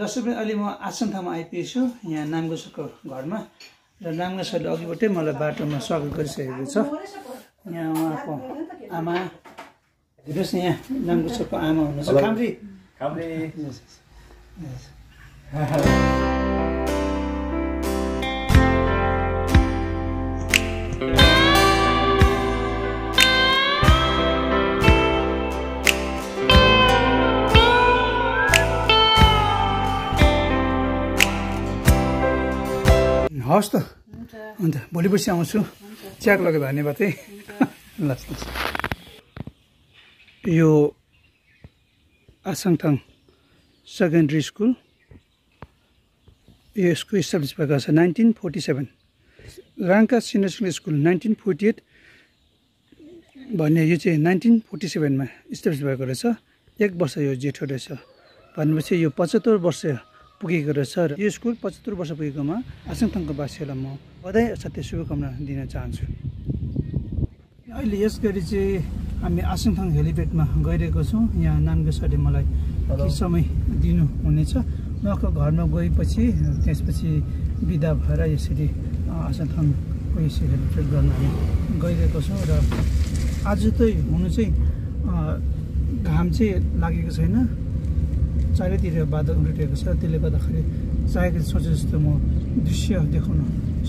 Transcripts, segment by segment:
दर्शकवृन्द अहिले म आसन ठाउँमा आइपुगेको छु यहाँ नामगो सरको घरमा र नामगो सरले अघिबाटै मलाई बाटोमा स्वागत गरिसकेको छ। यहाँ उहाँको आमा हेर्नुहोस् न यहाँ नामगो सरको आमा हुनुहुन्छ काम्री काम्री हवस् त अन्त भोलि पर्सि आउँछु च्याक लग्यो धन्यवाद है ल यो आसाङथाङ सेकेन्ड्री स्कुल यसको इस्टाब्लिस भएको छ 1947 राङ्का सिनियर सेकेन्ड्री स्कुल 1948 भन्ने यो चाहिँ 1947 मा इस्टाब्लिस भएको रहेछ। एक वर्ष यो जेठो रहेछ भनेपछि यो 75 वर्ष पुगेको रहेछ र यो स्कुल 75 वर्ष पुगेकोमा आसाङथाङको वासीहरूलाई म बधाई साथै शुभकामना दिन चाहन्छु। अहिले यस गरी चाहिँ हामी आसाङथाङ हेलिप्याडमा गइरहेको छौँ। यहाँ नामगो सरले मलाई केही समय दिनुहुनेछ। उहाँको घरमा गएपछि त्यसपछि बिदा भएर यसरी आसाङथाङको यसरी हेलिप्याड गर्न हामी गइरहेको छौँ र आज चाहिँ हुनु चाहिँ घाम चाहिँ लागेको छैन, चारैतिर बादल उडिरहेको छ। त्यसले गर्दाखेरि चाहेको सोचे जस्तो म दृश्य देखाउन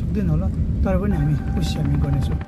सक्दैन होला, तर पनि हामी कोसिस गर्नेछौँ।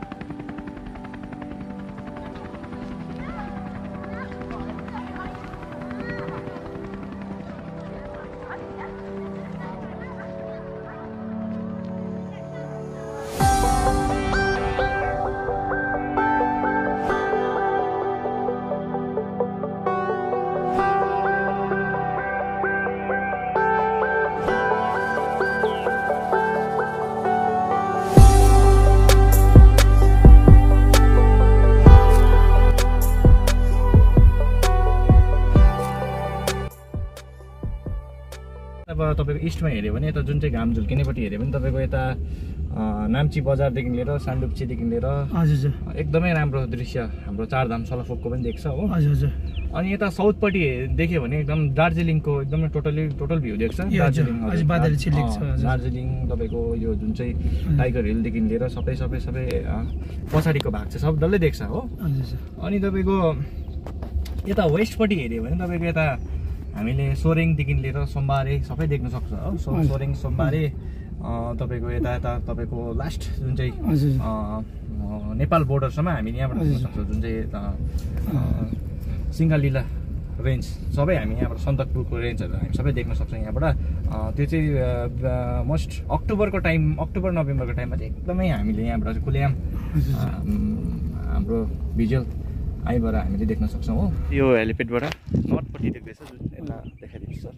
अब तपाईको इस्टमा हेर्यो भने यता जुन चाहिँ घाम झुल्किनेपट्टि हेर्यो भने तपाईको यता नाम्ची बजारदेखि लिएर सान्डुप्चीदेखि लिएर हजुर एकदमै राम्रो दृश्य हाम्रो चारधाम सलाफोकको पनि देख्छ हो। हजुर अनि यता साउथपट्टि देख्यो भने एकदम दार्जिलिङको एकदमै टोटल भ्यू देख्छ। दार्जिलिङ तपाईको यो जुन चाहिँ टाइगर हिलदेखि लिएर सबै पछाडिको भाग चाहिँ सब डल्लै देख्छ हो। अनि तपाईको यता वेस्टपट्टि हेर्यो भने तपाईको यता हामीले सोरेङदेखि लिएर सोमबारे सबै देख्न सक्छ हो। सोरेङ सोमबारे तपाईको यता तपाईको लास्ट जुन चाहिँ नेपाल बोर्डरसम्म हामीले यहाँबाट देख्न सक्छौँ। जुन चाहिँ सिङ्गालीला रेन्ज सबै हामी यहाँबाट सन्दकपुरको रेन्जहरू हामी सबै देख्न सक्छौँ यहाँबाट। त्यो चाहिँ मोस्ट अक्टोबर नोभेम्बरको टाइममा चाहिँ एकदमै हामीले यहाँबाट खुलेआम हाम्रो भिजुअल आइबाट हामीले देख्न सक्छौँ हो। यो हेलिप्याडबाट नर्थपट्टि देख्दैछ जुन यता देखाइदिन्छ सर।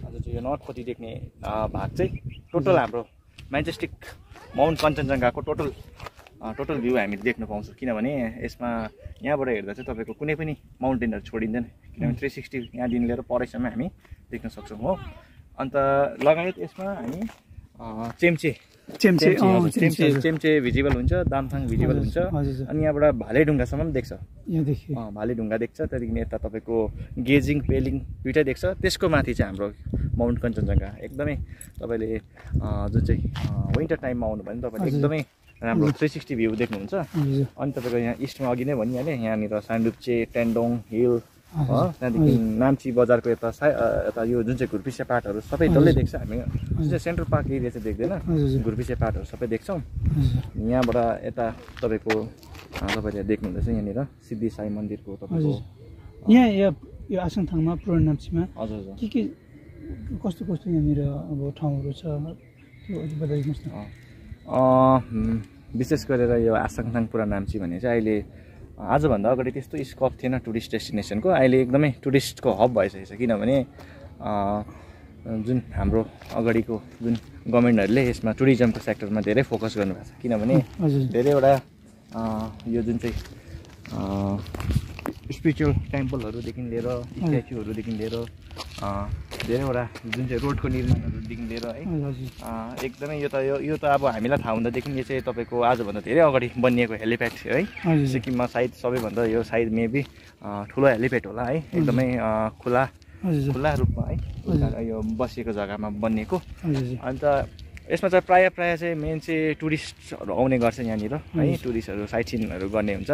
आज चाहिँ यो नर्थपट्टि देख्ने भाग चाहिँ टोटल हाम्रो मेजेस्टिक माउन्ट कञ्चनजङ्घाको टोटल भ्यू हामीले देख्न पाउँछौँ। किनभने यसमा यहाँबाट हेर्दा चाहिँ तपाईँको कुनै पनि माउन्टेनहरू छोडिँदैन, किनभने 360 यहाँदेखि लिएर परैसम्म हामी देख्न सक्छौँ हो। अन्त लगायत यसमा हामी चेम्चे भिजिबल हुन्छ, दामथाङ भिजिबल हुन्छ। अनि यहाँबाट भालेढुङ्गासम्म पनि देख्छ, भालेढुङ्गा देख्छ। त्यहाँदेखि यता तपाईँको गेजिङ पेलिङ दुइटै देख्छ। त्यसको माथि चाहिँ हाम्रो माउन्ट कञ्चनजङ्घा एकदमै तपाईँले जुन चाहिँ विन्टर टाइममा आउनु भने तपाईँले एकदमै राम्रो 360 भ्यू देख्नुहुन्छ। अनि तपाईँको यहाँ इस्टमा अघि नै भनिहालेँ यहाँनिर सान्डुप्चे, टेन्डोङ हिल, त्यहाँदेखि नाम्ची बजारको यता यो जुन चाहिँ घुर्पिसे पाटहरू सबै डल्लै देख्छ। हामी जुन चाहिँ सेन्ट्रल पार्क एरिया चाहिँ देख्दैन, घुर्पिसे पाटहरू सबै देख्छौँ। यहाँबाट यता तपाईँको तपाईँले देख्नुहुँदैछ यहाँनिर सिद्धि साई मन्दिरको तपाईँको यहाँ यो आसाङथाङमा पुरानो नाम्चीमा हजुर के कस्तो यहाँनिर अब ठाउँहरू छ त्यो बताइदिनुहोस् न। विशेष गरेर यो आसाङथाङ पुरानो नाम्ची भने चाहिँ अहिले आजभन्दा अगाडि त्यस्तो स्कोप थिएन टुरिस्ट डेस्टिनेसनको। अहिले एकदमै टुरिस्टको हब भइसकेको छ। किनभने जुन हाम्रो अगाडिको जुन गभर्मेन्टहरूले यसमा टुरिज्मको सेक्टरमा धेरै फोकस गर्नुभएको छ। किनभने धेरैवटा यो जुन चाहिँ स्पिरिचुअल टेम्पलहरूदेखि लिएर स्ट्याचुहरूदेखि लिएर धेरैवटा जुन चाहिँ रोडको निर्माणहरूदेखि लिएर है एकदमै यो त अब हामीलाई थाहा हुँदादेखि यो चाहिँ तपाईँको आजभन्दा धेरै अगाडि बनिएको हेलिप्याड है। सिक्किममा सायद सबैभन्दा यो सायद मेबी ठुलो हेलिप्याड होला है। एकदमै खुला खुला रूपमा है यो बसिएको जग्गामा बनिएको। अन्त यसमा चाहिँ प्रायः चाहिँ मेन चाहिँ टुरिस्टहरू आउने गर्छ यहाँनिर है, टुरिस्टहरू साइट सिनहरू गर्ने हुन्छ।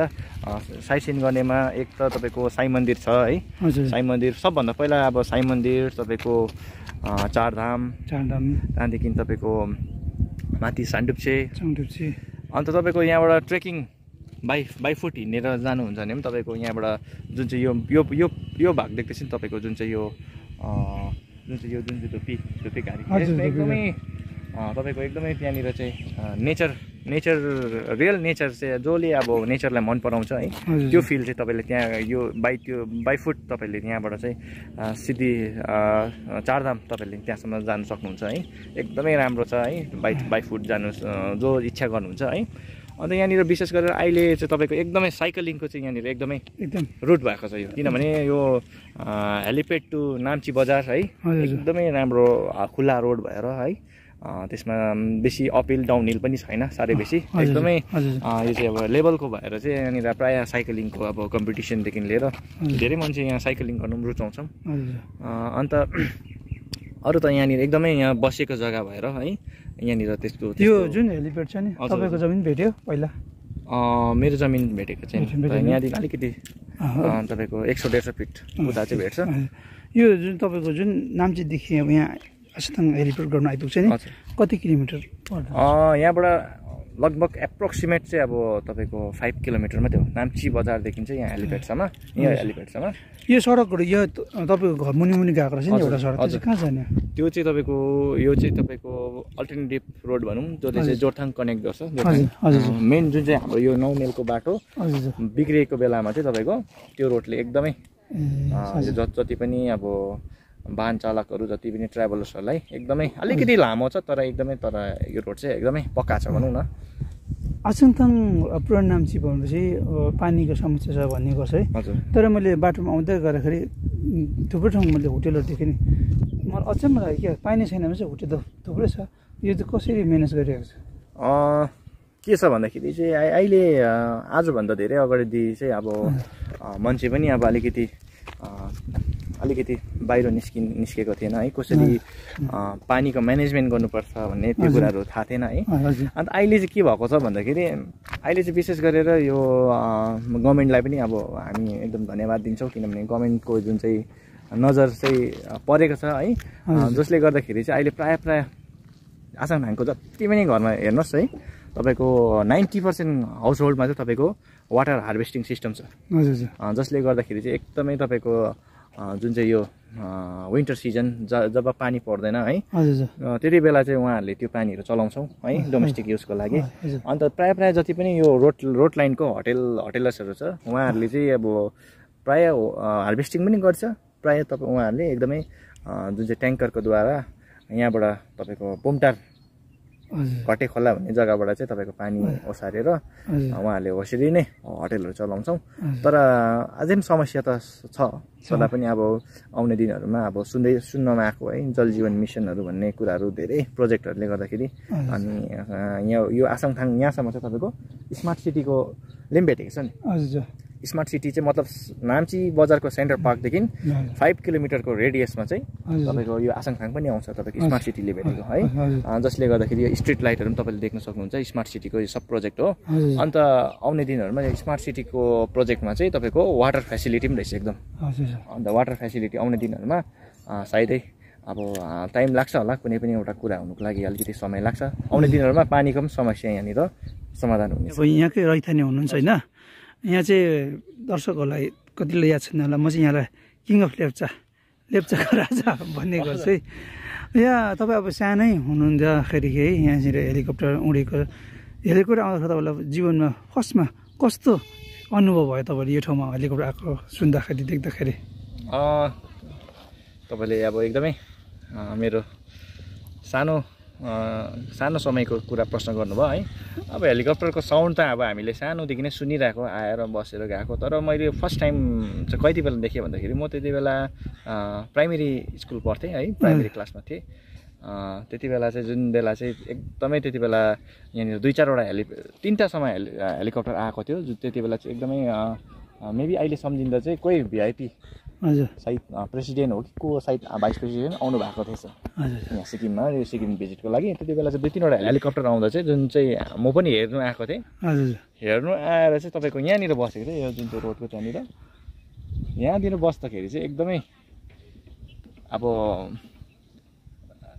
साइट सिन गर्नेमा एक त तपाईँको साई मन्दिर छ है, साई मन्दिर सबभन्दा पहिला अब साई मन्दिर, तपाईँको चारधाम, त्यहाँदेखि तपाईँको माथि सान्डुप्चे, अन्त तपाईँको यहाँबाट ट्रेकिङ बाई फुट हिँडेर जानुहुन्छ भने पनि तपाईँको यहाँबाट जुन चाहिँ यो भाग देख्दैछ नि तपाईँको जुन चाहिँ यो धुप्पी घारी एकदमै तपाईँको एकदमै त्यहाँनिर चाहिँ नेचर रियल नेचर चाहिँ जसले अब नेचरलाई मन पराउँछ है, त्यो फिल चाहिँ तपाईँले त्यहाँ यो बाई फुट तपाईँले यहाँबाट चाहिँ सिधै चारधाम तपाईँले त्यहाँसम्म जानु सक्नुहुन्छ है। एकदमै राम्रो छ है, बाई फुट जानु जो इच्छा गर्नुहुन्छ है। अन्त यहाँनिर विशेष गरेर अहिले चाहिँ तपाईँको एकदमै साइक्लिङको चाहिँ यहाँनिर एकदम रुट भएको छ यो, किनभने यो हेलिपेड टु नाम्ची बजार है एकदमै राम्रो खुला रोड भएर है, त्यसमा बेसी अपहिल डाउनहिल पनि छैन साह्रै बेसी, एकदमै यो चाहिँ अब लेभलको भएर चाहिँ यहाँनिर प्रायः साइक्लिङको अब कम्पिटिसनदेखि लिएर धेरै मान्छे यहाँ साइक्लिङ गर्नु पनि रुचाउँछौँ। अन्त अरू त यहाँनिर एकदमै यहाँ बसेको जग्गा भएर है यहाँनिर त्यस्तो त्यो जुन हेलिप्याड छ नि तपाईँको जमिन भेट्यो पहिला? मेरो जमिन भेटेको चाहिँ यहाँदेखि अलिकति तपाईँको 100-150 फिट उता चाहिँ भेट्छ। यो जुन तपाईँको जुन नाम्चीदेखि अब यहाँ आसाथाङ हेलिप्याड गर्न आइपुग्छ नि कति किलोमिटर पर्छ? यहाँबाट लगभग एप्रोक्सिमेट चाहिँ अब तपाईँको 5 किलोमिटर मात्रै हो नाम्ची बजारदेखि चाहिँ यहाँ हेलिप्याडसम्म। यो सडकहरू यो तपाईँको घर मुनि गएको रहेछ नि एउटा सडक, चाहिँ कहाँ जाने? त्यो चाहिँ तपाईँको यो चाहिँ तपाईँको अल्टरनेटिभ रोड भनौँ, जसले चाहिँ जोरथाङ कनेक्ट गर्छ। मेन जुन चाहिँ हाम्रो यो 9 माइलको बाटो बिग्रिएको बेलामा चाहिँ तपाईँको त्यो रोडले एकदमै जति पनि अब वाहन चालकहरू जति पनि ट्राभलर्सहरूलाई एकदमै अलिकति लामो छ, तर यो रोड चाहिँ एकदमै पक्का छ भनौँ न। आसाथाङ पुरानो नाम्ची भनेपछि पानीको समस्या छ भन्ने गर्छ है, तर मैले बाटोमा आउँदै गर्दाखेरि थुप्रै ठाउँमा मैले होटेलहरू देखेँ नि, मलाई अचम्म लाग्यो क्या, पानी छैन भने चाहिँ होटेल त थुप्रै छ, यो चाहिँ कसरी म्यानेज गरिरहेको छ? के छ भन्दाखेरि चाहिँ अहिले आजभन्दा धेरै अगाडि चाहिँ अब मान्छे पनि अब अलिकति बाहिर निस्केको थिएन है, कसरी पानीको म्यानेजमेन्ट गर्नुपर्छ भन्ने त्यो कुराहरू थाहा थिएन है। अन्त अहिले चाहिँ के भएको छ भन्दाखेरि अहिले चाहिँ विशेष गरेर यो गभर्मेन्टलाई पनि अब हामी एकदम धन्यवाद दिन्छौँ, किनभने गभर्मेन्टको जुन चाहिँ नजर चाहिँ परेको छ है, जसले गर्दाखेरि चाहिँ अहिले प्रायः आसाथाङको जति पनि घरमा हेर्नुहोस् है तपाईँको 90% हाउस होल्डमा चाहिँ तपाईँको वाटर हार्भेस्टिङ सिस्टम छ, जसले गर्दाखेरि चाहिँ एकदमै तपाईँको जुन चाहिँ यो विन्टर सिजन जब पानी पर्दैन है त्यति बेला चाहिँ उहाँहरूले त्यो पानीहरू चलाउँछौँ है डोमेस्टिक युजको लागि। अन्त प्रायः जति पनि यो रोड लाइनको होटेलर्सहरू छ उहाँहरूले चाहिँ अब प्रायः हार्भेस्टिङ पनि गर्छ, प्रायः उहाँहरूले एकदमै जुन चाहिँ ट्याङ्करको द्वारा यहाँबाट तपाईँको पोमटार घटे खोला भन्ने जग्गाबाट चाहिँ तपाईँको पानी ओसारेर उहाँहरूले होसरी नै होटेलहरू चलाउँछौँ। तर अझै पनि समस्या त छ, सदा पनि अब आउने दिनहरूमा अब सुन्नमा आएको है जल जीवन मिसनहरू भन्ने कुराहरू धेरै प्रोजेक्टहरूले गर्दाखेरि, अनि यहाँ यो आसाथाङ यहाँसम्म चाहिँ तपाईँको स्मार्ट सिटीको ले पनि भेटेको छ नि। स्मार्ट सिटी चाहिँ मतलब नाम्ची बजारको सेन्टर पार्कदेखि 5 किलोमिटरको रेडियसमा चाहिँ तपाईँको यो आसाथाङ पनि आउँछ तपाईँको स्मार्ट सिटीले भेटेको है, जसले गर्दाखेरि यो स्ट्रिट लाइटहरू पनि तपाईँले देख्न सक्नुहुन्छ स्मार्ट सिटीको यो सब प्रोजेक्ट हो। अन्त आउने दिनहरूमा स्मार्ट सिटीको प्रोजेक्टमा चाहिँ तपाईँको वाटर फेसिलिटी पनि रहेछ एकदम, अन्त वाटर फेसिलिटी आउने दिनहरूमा सायदै अब टाइम लाग्छ होला, कुनै पनि एउटा कुरा हुनुको लागि अलिकति समय लाग्छ, आउने दिनहरूमा पानीको पनि समस्या यहाँनिर समाधान हुनेछ। अब यहाँकै रैथाने हुनुहुन्छ होइन, यहाँ चाहिँ दर्शकहरूलाई कतिले याद छैन होला, म चाहिँ यहाँलाई किङ अफ लेप्चाको राजा भन्ने गर्छु है। यहाँ तपाईँ अब सानै हुनुहुँदाखेरि है यहाँनिर हेलिकप्टर उडेको आउँदाखेरि तपाईँलाई जीवनमा फर्स्टमा कस्तो अनुभव भयो तपाईँले यो ठाउँमा हेलिकप्टर आएको सुन्दाखेरि देख्दाखेरि? तपाईँले अब एकदमै मेरो सानो समयको कुरा प्रश्न गर्नुभयो है। अब हेलिकप्टरको साउन्ड त अब हामीले सानोदेखि नै सुनिरहेको आएर बसेर गएको, तर मैले फर्स्ट टाइम चाहिँ कति बेला देखेँ भन्दाखेरि म त्यति बेला प्राइमेरी स्कुल पढ्थेँ है, प्राइमेरी क्लासमा थिएँ। त्यति बेला चाहिँ जुन बेला चाहिँ एकदमै त्यति बेला यहाँनिर 2-4वटा 3टासम्म हेलिकप्टर आएको थियो, त्यति बेला चाहिँ एकदमै मेबी अहिले सम्झिँदा चाहिँ कोही भिआइपी सायद प्रेसिडेन्ट हो कि को सायद भाइस प्रेसिडेन्ट आउनु भएको थिएछ यहाँ सिक्किममा, यो सिक्किम भिजिटको लागि। त्यति बेला चाहिँ 2-3 वटा हेलिकप्टर आउँदा चाहिँ जुन चाहिँ म पनि हेर्नु आएको थिएँ। हेर्नु आएर चाहिँ तपाईँको यहाँनिर बसेको थिएँ, यो जुन चाहिँ रोडको त्यहाँनिर यहाँनिर बस्दाखेरि चाहिँ एकदमै अब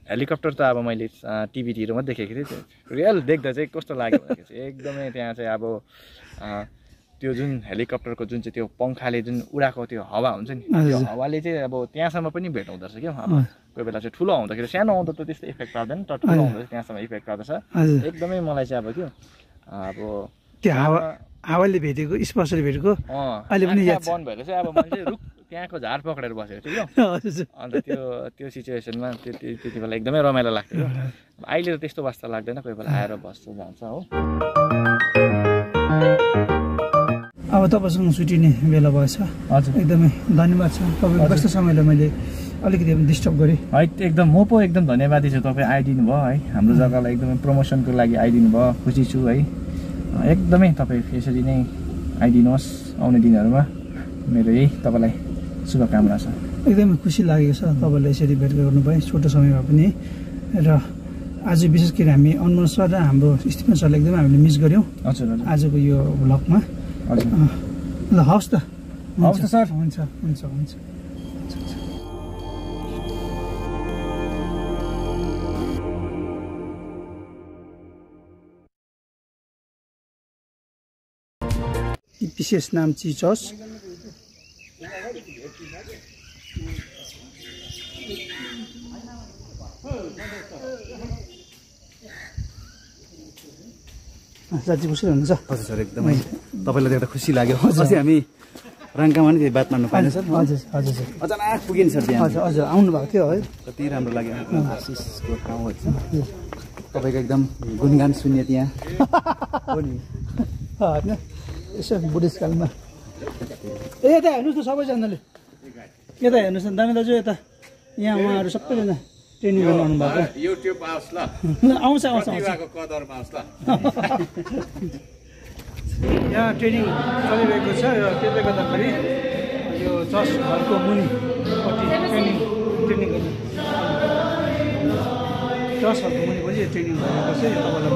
हेलिकप्टर त अब मैले टिभीतिर मात्रै देखेको थिएँ, रियल देख्दा चाहिँ कस्तो लाग्यो भने चाहिँ एकदमै त्यहाँ चाहिँ अब त्यो जुन हेलिकप्टरको जुन चाहिँ त्यो पङ्खाले जुन उडाएको त्यो हावा हुन्छ नि, त्यो हावाले चाहिँ अब त्यहाँसम्म पनि भेटाउँदो रहेछ क्या। अब कोही बेला चाहिँ ठुलो आउँदाखेरि, सानो आउँदा त त्यस्तो इफेक्ट पार्दैन, तर ठुलो आउँदा चाहिँ त्यहाँसम्म इफेक्ट पार्दछ। एकदमै मलाई चाहिँ अब के अब त्यो हावाले भेटेको स्पर्शले भेटेको अहिले पनि याद बन्द भएर चाहिँ अब मैले चाहिँ रुख त्यहाँको झार पक्रेर बसेको थिएँ क्या। अन्त त्यो सिचुएसनमा त्यति बेला एकदमै रमाइलो लाग्थ्यो। अहिले त त्यस्तो वास्ता लाग्दैन, कोही बेला आएर बस्छ जान्छ हो। अब तपाईँसँग छुट्टिने बेला भएछ। हजुर एकदमै धन्यवाद छ तपाईँको व्यस्त समयलाई मैले अलिकति डिस्टर्ब गरेँ है। एकदम म पो एकदम धन्यवादी छु, तपाईँ आइदिनु भयो है, हाम्रो जग्गालाई एकदमै प्रमोसनको लागि आइदिनु भयो, खुसी छु है। एकदमै तपाईँ यसरी नै आइदिनुहोस् आउने दिनहरूमा, मेरो यही तपाईँलाई शुभकामना छ। एकदमै खुसी लागेको छ तपाईँलाई यसरी भेट गर्नु भयो छोटो समयमा पनि। र आज विशेष गरी हामी अनमोल सर र हाम्रो स्टिफन सरलाई एकदमै हामीले मिस गऱ्यौँ आजको यो भ्लगमा। ल हवस् त, हवस् त सर, हुन्छ हुन्छ हुन्छ। विशेष नाम्ची चर्च साँच्ची खुसी हुनुहुन्छ? हजुर सर, एकदमै तपाईँलाई देख्दा खुसी लाग्यो। अस्ति हामी राङ्कामा नि बात मार्नु पाएन सर। हजुर हजुर सर, अचानक पुगेँ नि सर त्यहाँ। हजुर हजुर आउनु भएको थियो है, कति राम्रो लाग्यो। आशिषको ठाउँ हो तपाईँको एकदम गुणगान सुन्ने त्यहाँ हो नि होइन। यसो बुढेसकालमा ए यता हेर्नुहोस् न सबैजनाले, यता हेर्नुहोस् न दामी दाजु, यता यहाँ उहाँहरू सबैजना ट्रेनिङ गर्नु आउनु भएको। आउँछ आउँछ यहाँ ट्रेनिङ चलिरहेको छ। त्यसले गर्दाखेरि यो चर्च घरको मुनिपट्टि ट्रेनिङ गर्नु, चर्चहरूको मुनिपट्टि ट्रेनिङ गरेको छ। यो तपाईँलाई म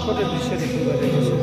छोटो दृश्य देखि गरेको छु।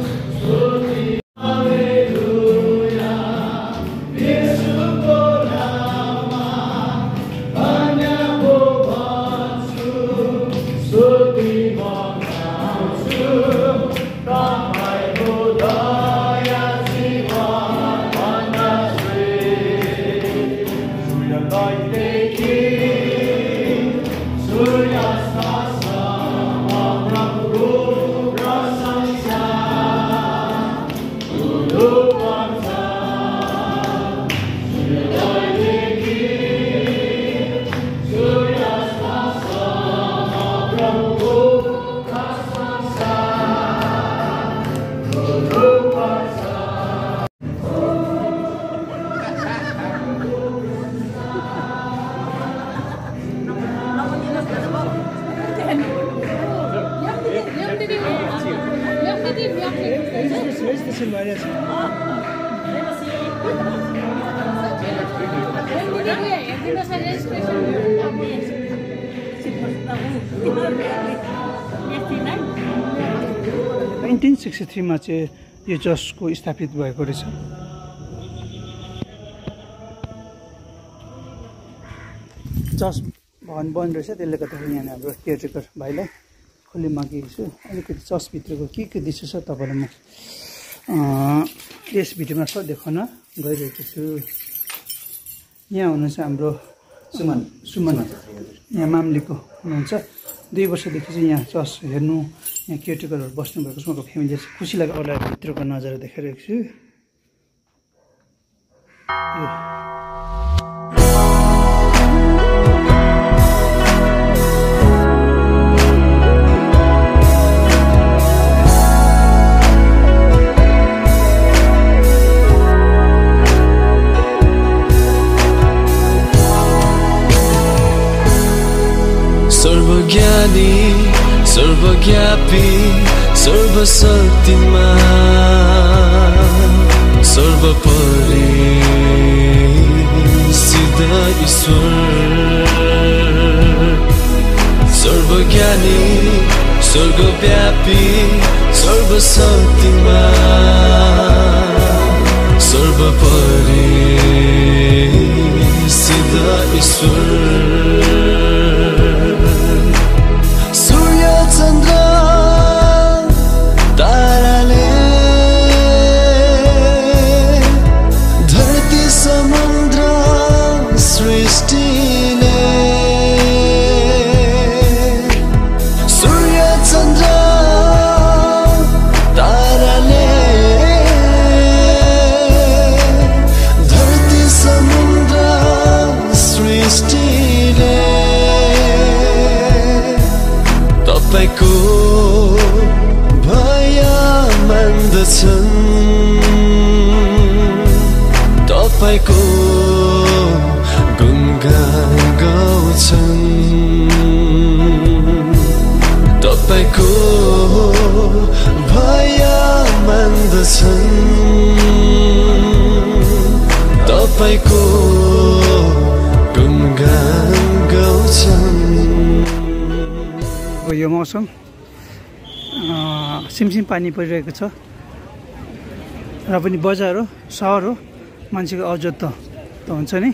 मा चाहिँ यो चर्चको स्थापित भएको रहेछ। चर्च भवन बन्द रहेछ, त्यसले गर्दाखेरि यहाँ हाम्रो केयरटेकर भाइलाई खुल्ली मागेको छु। अलिकति चर्चभित्रको के दृश्य छ तपाईँलाई म यस भिडियोमा सब देखाउन गइरहेको छु। यहाँ हुनुहुन्छ हाम्रो सुमन यहाँ मामलेको हुनुहुन्छ। 2 वर्षदेखि चाहिँ यहाँ चर्च हेर्नु, यहाँ केयरटेकरहरू बस्नुभएको छ। उहाँको फ्यामिली खुसी लाग्यो। अरूलाई भित्रको नजारा देखाइरहेको छु। सर्वज्ञानी सर्वज्ञापी सर्वशक्तिमान सर्वपरि स्वर्गव्यापी सर्वशक्तिमान सर्वपरि सिद्ध ईश्वर सूर्य चन्द्र ताराले धरती समुद्र सृष्टिले सूर्य चन्द्र ताराले धरती समुद्र सृष्टिले तपाईको भय मान्दछन् तपाईको गुणगान गाउँछन् तपाईको भय मान्दछन् तपाईको गुणगान गाउँछन् यो मौसम सिमसिम पानी परिरहेको छ र पनि बजार हो सहर हो मान्छेको अवजत त हुन्छ नि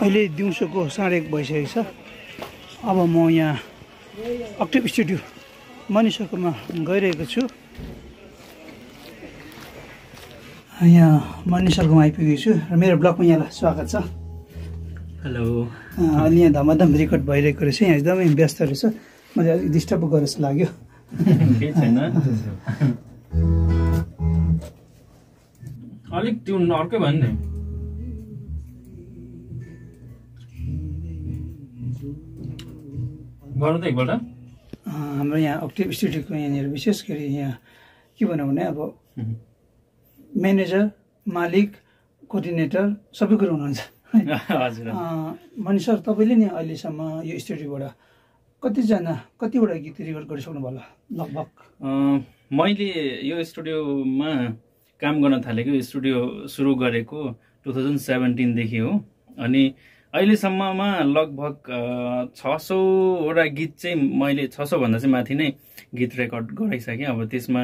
अहिले दिउँसोको 1:30 भइसकेको छ अब म यहाँ अक्टिभ स्टुडियो मनिषकोमा गइरहेको छु यहाँ मनिषकोमा आइपुगेको छु र मेरो ब्लगमा यहाँलाई स्वागत छ हेलो अनि यहाँ धमाधम रेकर्ड भइरहेको रहेछ यहाँ एकदमै व्यस्त रहेछ मैले अलिक डिस्टर्ब गरेर जस्तो लाग्यो केही छैन अलिक ट्युन अर्कै भयो नि गर्नु त एकपल्ट हाम्रो यहाँ अक्टिभ स्टुडियोको यहाँनिर विशेष गरी यहाँ के भनौँ भने अब म्यानेजर मालिक कोअर्डिनेटर सबै कुरो हुनुहुन्छ हजुर मनिष सर तपाईँले नि अहिलेसम्म यो स्टुडियोबाट कतिवटा गीत रेकर्ड गरिसक्नु भयो लगभग मैले यो स्टुडियोमा काम गर्न थालेको स्टुडियो सुरु गरेको 2017 देखि हो अनि अहिलेसम्ममा लगभग 600वटा गीत चाहिँ मैले 600 भन्दा चाहिँ माथि नै गीत रेकर्ड गराइसकेँ अब त्यसमा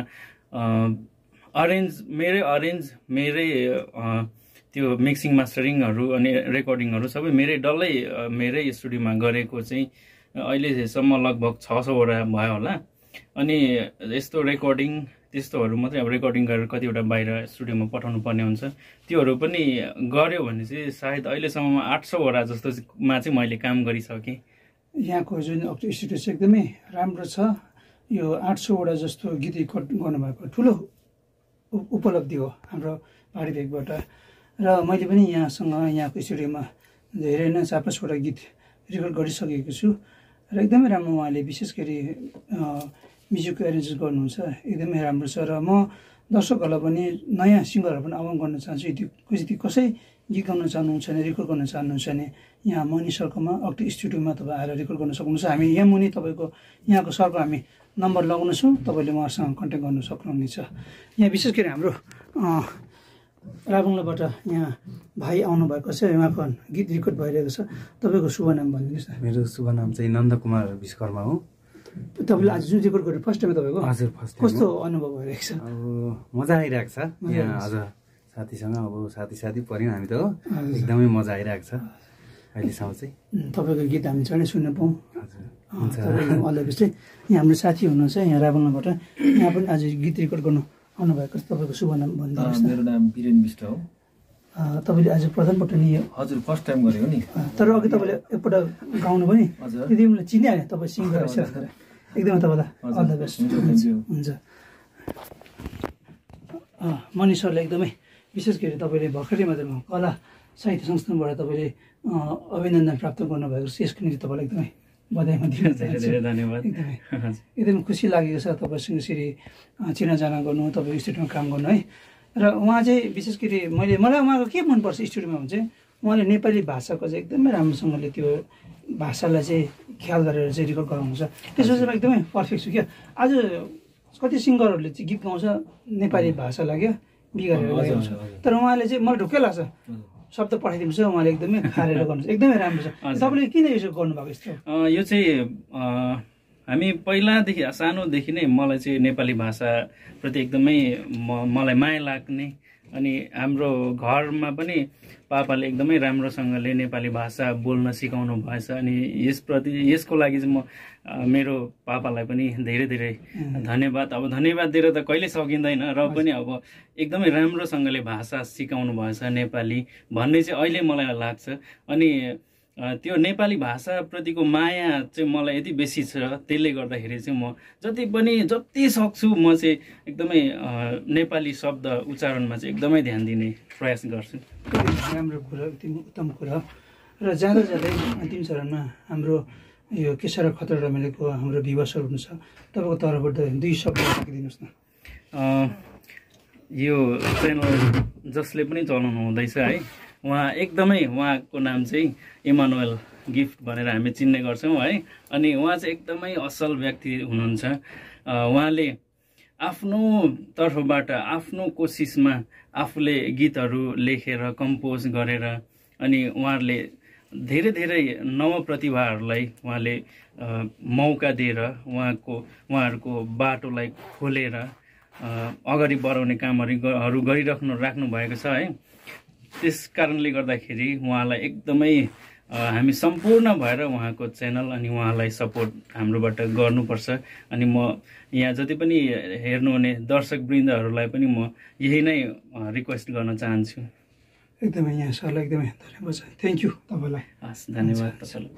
मेरै त्यो मिक्सिङ मास्टरिङहरू अनि रेकर्डिङहरू सबै मेरै स्टुडियोमा गरेको चाहिँ अहिलेसम्म लगभग 600वटा भयो होला अनि यस्तो रेकर्डिङ त्यस्तोहरू मात्रै अब रेकर्डिङ गरेर कतिवटा बाहिर स्टुडियोमा पठाउनु पर्ने हुन्छ त्योहरू पनि गर्यो भने चाहिँ सायद अहिलेसम्म 800वटा जस्तोमा चाहिँ मैले काम गरिसकेँ यहाँको जुन अक्टिभ स्टुडियो चाहिँ एकदमै राम्रो छ यो 800वटा जस्तो गीत रेकर्ड गर्नुभएको ठुलो उपलब्धि हो हाम्रो पहाडी भेगबाट र मैले पनि यहाँको स्टुडियोमा धेरै नै 4-5वटा गीत रेकर्ड गरिसकेको छु र एकदमै राम्रो उहाँले विशेष गरी म्युजिकको एरेन्ज गर्नुहुन्छ एकदमै राम्रो छ र म दर्शकहरूलाई पनि नयाँ सिङ्गरहरू पनि आह्वान गर्न चाहन्छु यदि कसै गीत गाउन चाहनुहुन्छ भने रेकर्ड गर्न चाहनुहुन्छ भने यहाँ मनिष सरकोमा अक्टिभ स्टुडियोमा तपाईँ आएर रेकर्ड गर्न सक्नुहुन्छ हामी यहाँ मुनि तपाईँको यहाँको सरको हामी नम्बर लगाउनेछौँ तपाईँले उहाँसँग कन्ट्याक्ट गर्न सक्नुहुनेछ यहाँ विशेष गरी हाम्रो राबुङबाट यहाँ भाइ आउनुभएको छ उहाँको गीत रेकर्ड भइरहेको छ तपाईँको शुभ नाम भनिदिनुहोस् न मेरो शुभ नाम चाहिँ नन्दकुमार विश्वकर्मा हो तपाईँले आज जुन रेकर्ड गरेर फर्स्ट टाइम तपाईँको हजुर फर्स्ट टाइम कस्तो अनुभव भइरहेको छ अब मजा आइरहेको छ यहाँ आज साथीसँग अब साथी पर्यौँ हामी त हो एकदमै मजा आइरहेको छ अहिलेसम्म चाहिँ तपाईँको गीत हामी चाँडै सुन्न पाऊँ हजुर अल द बेस्ट यहाँ हाम्रो साथी हुनुहुन्छ यहाँ राबुङबाट यहाँ पनि आज गीत रेकर्ड गर्नु आउनुभएको छ तपाईँको शुभ नाम भनिदिनुहोस् न मेरो नाम वीरेन विष्ट हो तपाईँले आज प्रथमपल्ट नि हजुर फर्स्ट टाइम गरेको नि तर अघि तपाईँले एकपल्ट गाउनु पनि यदि मलाई चिनिहाल्यो तपाईँ सिङ्गर रहेछ एकदमै तपाईँलाई अल द बेस्ट हुन्छ मनिष सरले एकदमै विशेष गरी तपाईँले भर्खरै मात्रमा कला साहित्य संस्थानबाट तपाईँले अभिनन्दन प्राप्त गर्नुभएको छ यसको निम्ति तपाईँलाई एकदमै बधाईमा दिन चाहन्छु धन्यवाद एकदमै खुसी लागेको छ तपाईँसँग यसरी चिनाजाना गर्नु तपाईँको स्टुडियोमा काम गर्नु है र उहाँ चाहिँ विशेष गरी मलाई उहाँको के मनपर्छ स्टुडियोमा भने चाहिँ उहाँले नेपाली भाषाको चाहिँ एकदमै राम्रोसँगले त्यो भाषालाई चाहिँ ख्याल गरेर चाहिँ रेकर्ड गराउनुहुन्छ। त्यसो चाहिँ म एकदमै पर्फेक्ट छु क्या। आज कति सिङ्गरहरूले चाहिँ गीत गाउँछ नेपाली भाषालाई क्या बिगारेर गाउँछ, तर उहाँले चाहिँ मलाई ढुक्कै लाग्छ शब्द पठाइदिनुहुन्छ, उहाँले एकदमै खारेर गर्नुहुन्छ, एकदमै राम्रो छ। तपाईँले किन यसो गर्नुभएको यस्तो? यो चाहिँ हामी पहिलादेखि सानोदेखि नै मलाई चाहिँ नेपाली भाषाप्रति एकदमै मलाई माया लाग्ने, अनि हाम्रो घरमा पनि पापाले एकदमै राम्रोसँगले नेपाली भाषा बोल्न सिकाउनु भएछ। अनि यसको लागि चाहिँ म मेरो पापालाई पनि धेरै धेरै धन्यवाद। अब धन्यवाद दिएर त कहिले सकिँदैन, र पनि अब एकदमै राम्रोसँगले भाषा सिकाउनु भएछ नेपाली भन्ने चाहिँ अहिले मलाई लाग्छ। अनि त्यो नेपाली भाषाप्रतिको माया चाहिँ मलाई यति बेसी छ, त्यसले गर्दाखेरि चाहिँ म जति सक्छु म चाहिँ एकदमै नेपाली शब्द उच्चारणमा चाहिँ एकदमै ध्यान दिने प्रयास गर्छु। राम्रो कुरा, एकदम उत्तम कुरा। र जाँदा जाँदै अन्तिम चरणमा हाम्रो यो केशर खतरा रमाइलोको हाम्रो भ्युवर्सहरू हुनुहुन्छ, तपाईँको तर्फबाट 2 शब्द राखिदिनुहोस् न। यो च्यानल जसले पनि चलाउनु हुँदैछ है, उहाँको नाम चाहिँ इमानुएल गिफ्ट भनेर हामी चिन्ने गर्छौँ है। अनि उहाँ चाहिँ एकदमै असल व्यक्ति हुनुहुन्छ। उहाँले आफ्नो तर्फबाट आफ्नो कोसिसमा आफूले गीतहरू लेखेर कम्पोज गरेर, अनि उहाँहरूले धेरै धेरै नवप्रतिभाहरूलाई उहाँले मौका दिएर उहाँहरूको बाटोलाई खोलेर अगाडि बढाउने कामहरू राख्नु भएको छ है। त्यस कारणले गर्दाखेरि उहाँलाई एकदमै हामी सम्पूर्ण भएर उहाँको च्यानल अनि उहाँलाई सपोर्ट हाम्रोबाट गर्नुपर्छ। अनि म यहाँ जति पनि हेर्नुहुने दर्शकवृन्दहरूलाई पनि म यही नै रिक्वेस्ट गर्न चाहन्छु। एकदमै यहाँ सरलाई एकदमै धन्यवाद छ। थ्याङ्क यू तपाईँलाई। हस्, धन्यवाद तपाईँलाई।